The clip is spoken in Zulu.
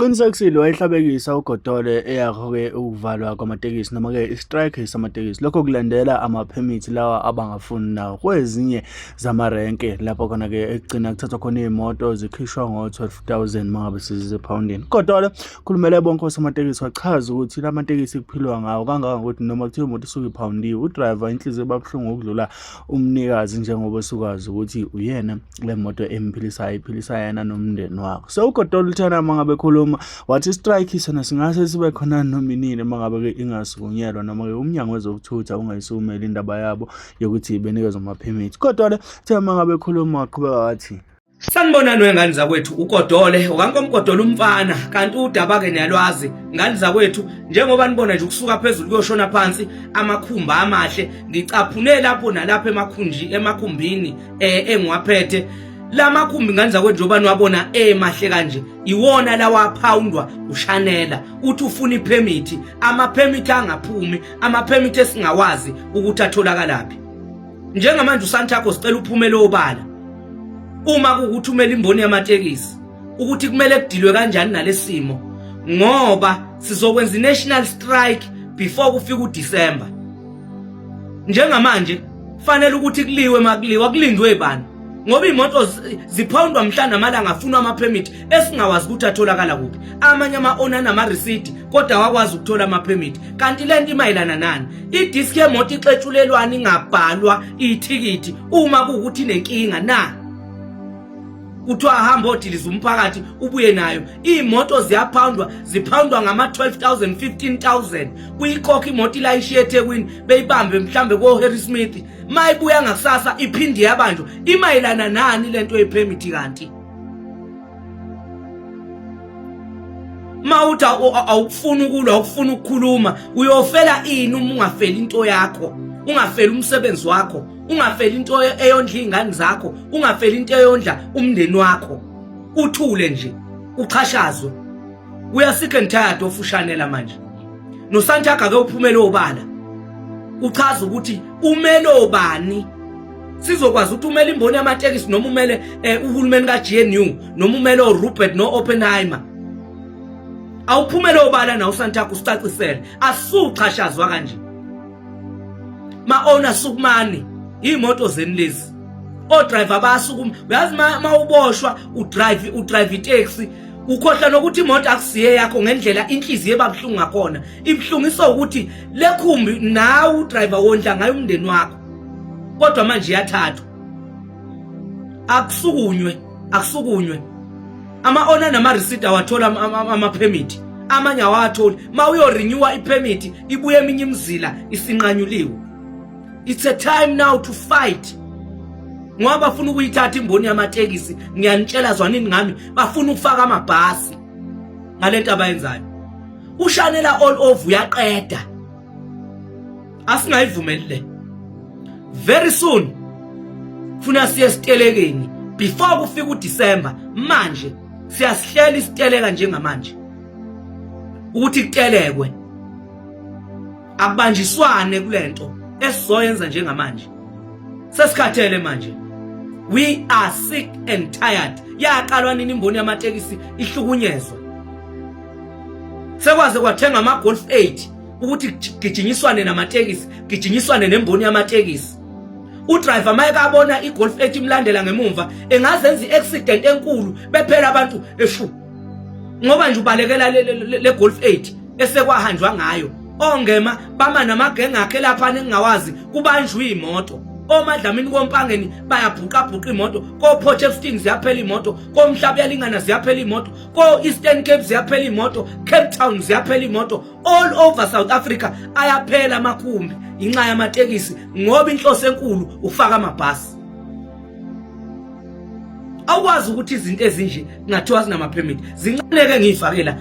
Qinisekisile wayihlabekisa uGodole eyakho-ke ukuvalwa kwamatekisi noma-ke i-strike samatekisi. Lokho kulandela amaphemithi lawa abangafuni nawo kwezinye zamarenke lapho khona-ke ekugcina kuthathwa khona iy'moto zikhishwa ngo-12 000 uma ngabe sezisephawundini. Godole khulumele bonke osomatekisi wachaza ukuthi la matekisi kuphilwa ngawo kangangokuthi noma kuthiwa imoto isuke iphawundiwe udrayiva inhliziyo iba buhlungu ukudlula umnikazi njengoba esukazi ukuthi uyena le moto emphilisayo iphilisa yena nomndeni wakhe. So uGodole uthena uma ngabe ekhuluma wathi i-strike sona singase sibe khona noma inini uma ngabe-ke ingasukunyelwa noma-ke umnyango wezokuthutha ungayisukumeli indaba yabo yokuthi benikezwe amaphemithi. Kodwa-ke uthe uma ngabe ekhuluma waqhubeka wathi Sanibonani wengane zakwethu uGodole okankomgodole umfana kanti udaba ke niyalwazi ngane zakwethu njengoba nibona nje ukusuka phezulu kuyoshona phansi amakhumba amahle ngicaphune lapho nalapho emakhunji emakhumbini eh engiwaphethe lamakhumbi ngane zakwethu njengoba niwabona emahle kanje iwona lawa aphawundwa ushanela uthi ufuna ipermit amapermit angaphumi amapermit esingawazi ukuthi atholakalaphi njengamanje uSantago sicela uphumele obala uma kuwukuthi umele imboni yamatekisi ukuthi kumele kudilwe kanjani nalesimo ngoba sizokwenza i-national strike before kufika uDecember. Njengamanje fanele ukuthi kuliwe makuliwa kulindwe bani ngoba imoto ziphawundwa mhla namalanga afunwa ama-permit esingawazi ukuthi atholakala kuphi. Amanye ama-owner anama-receipt kodwa awakwazi ukuthola ama-permit. Kanti le nto imayelana nani? Idiski yemoto ixetshulelwani ingabhalwa ithikithi uma kuwukuthi inenkinga na? Kuthiwa hamba odiliza umphakathi ubuye nayo. Iy'moto ziyaphawundwa, ziphawundwa ngama-12 000, 15 000. Kuyikhokha imoto ilayishiye eThekwini beyibambe mhlambe ko-Harry Smith. Mayibuya ngakusasa iphinde iyabanjwa. Imayelana nani lento yephemithi kanti? Mawuthi awukufuni ukulwa, awukufuni ukukhuluma, uyofela ini uma ungafeli into yakho, ungafeli umsebenzi wakho, ungafeli into eyondla iy'ngane zakho, ungafeli into eyondla umndeni wakho, uthule nje uxhashazwe. We are sick and tired of ushanela manje. NoSantaga ke uphumele obala uchaza ukuthi umele obani, sizokwazi ukuthi umele imboni yamatekisi noma umele uhulumeni ka-GNU noma umele oRupert no-Oppenheimer. Awuphumele obala nawe uSantaga usicacisele, asuxhashazwa kanje. Ma-owner sukumani, iy'moto zenu lezi, odriver bayasukuma. Uyazi ma uboshwa udrive itaxi ukhohlwa nokuthi imoto akusiye yakho ngendlela inhliziyo ebabuhlungu ngakhona. Ibuhlungiswa ukuthi le khumbi nawe udriver wondla ngayo umndeni wakho, kodwa manje iyathathwa. Akusukunywe, akusukunywe. Ama-owner nama-receipt awathola ama-permit, amanye awatholi. Ma uyorenewa i-permit ibuye eminye imizila isinqanyuliwe. It's a time now to fight ngoba bafuna ukuyithatha imboni yamatekisi. Ngiyanitshela, zwanini ngami, bafuna ukufaka amabhasi ngalento abayenzayo. Ushanela all over uyaqeda, asingayivumeli le. Very soon funa siye esitelekeni before kufika uDecember. Manje siyasihlela isiteleka njengamanje ukuthi kutelekwe, akubanjiswane kulento esizoyenza njengamanje. Sesikhathele manje, we are sick and tired. Yaqalwa nini imboni yamatekisi ihlukunyezwa? Sekwaze kwathenga ama-Golf 8 ukuthi gijinyiswane namatekisi, gijinyiswane nemboni yamatekisi. Udriver maye kabona i-Golf 8 imlandela ngemumva engazenza i-accident enkulu, bephela abantu eshu ngoba nje ubalekela le Golf 8 esekwahanjwa ngayo. Ongema bama namagenge akhe lapha engingawazi, kubanjwe imoto omadlamini kompangeni bayabhuqabhuqa imoto, ko-Port Shepstone ziyaphela imoto, komhlaba uyalingana ziyaphela imoto, ko-Eastern Cape ziyaphela imoto, Cape Town ziyaphela imoto, all over South Africa ayaphela amakhumbi inxa yamatekisi ngoba inhloso enkulu ufaka amabhasi. Awukwazi ukuthi izinto ezinje kungathiwa zinama-permit zincaneke ngiyifake la.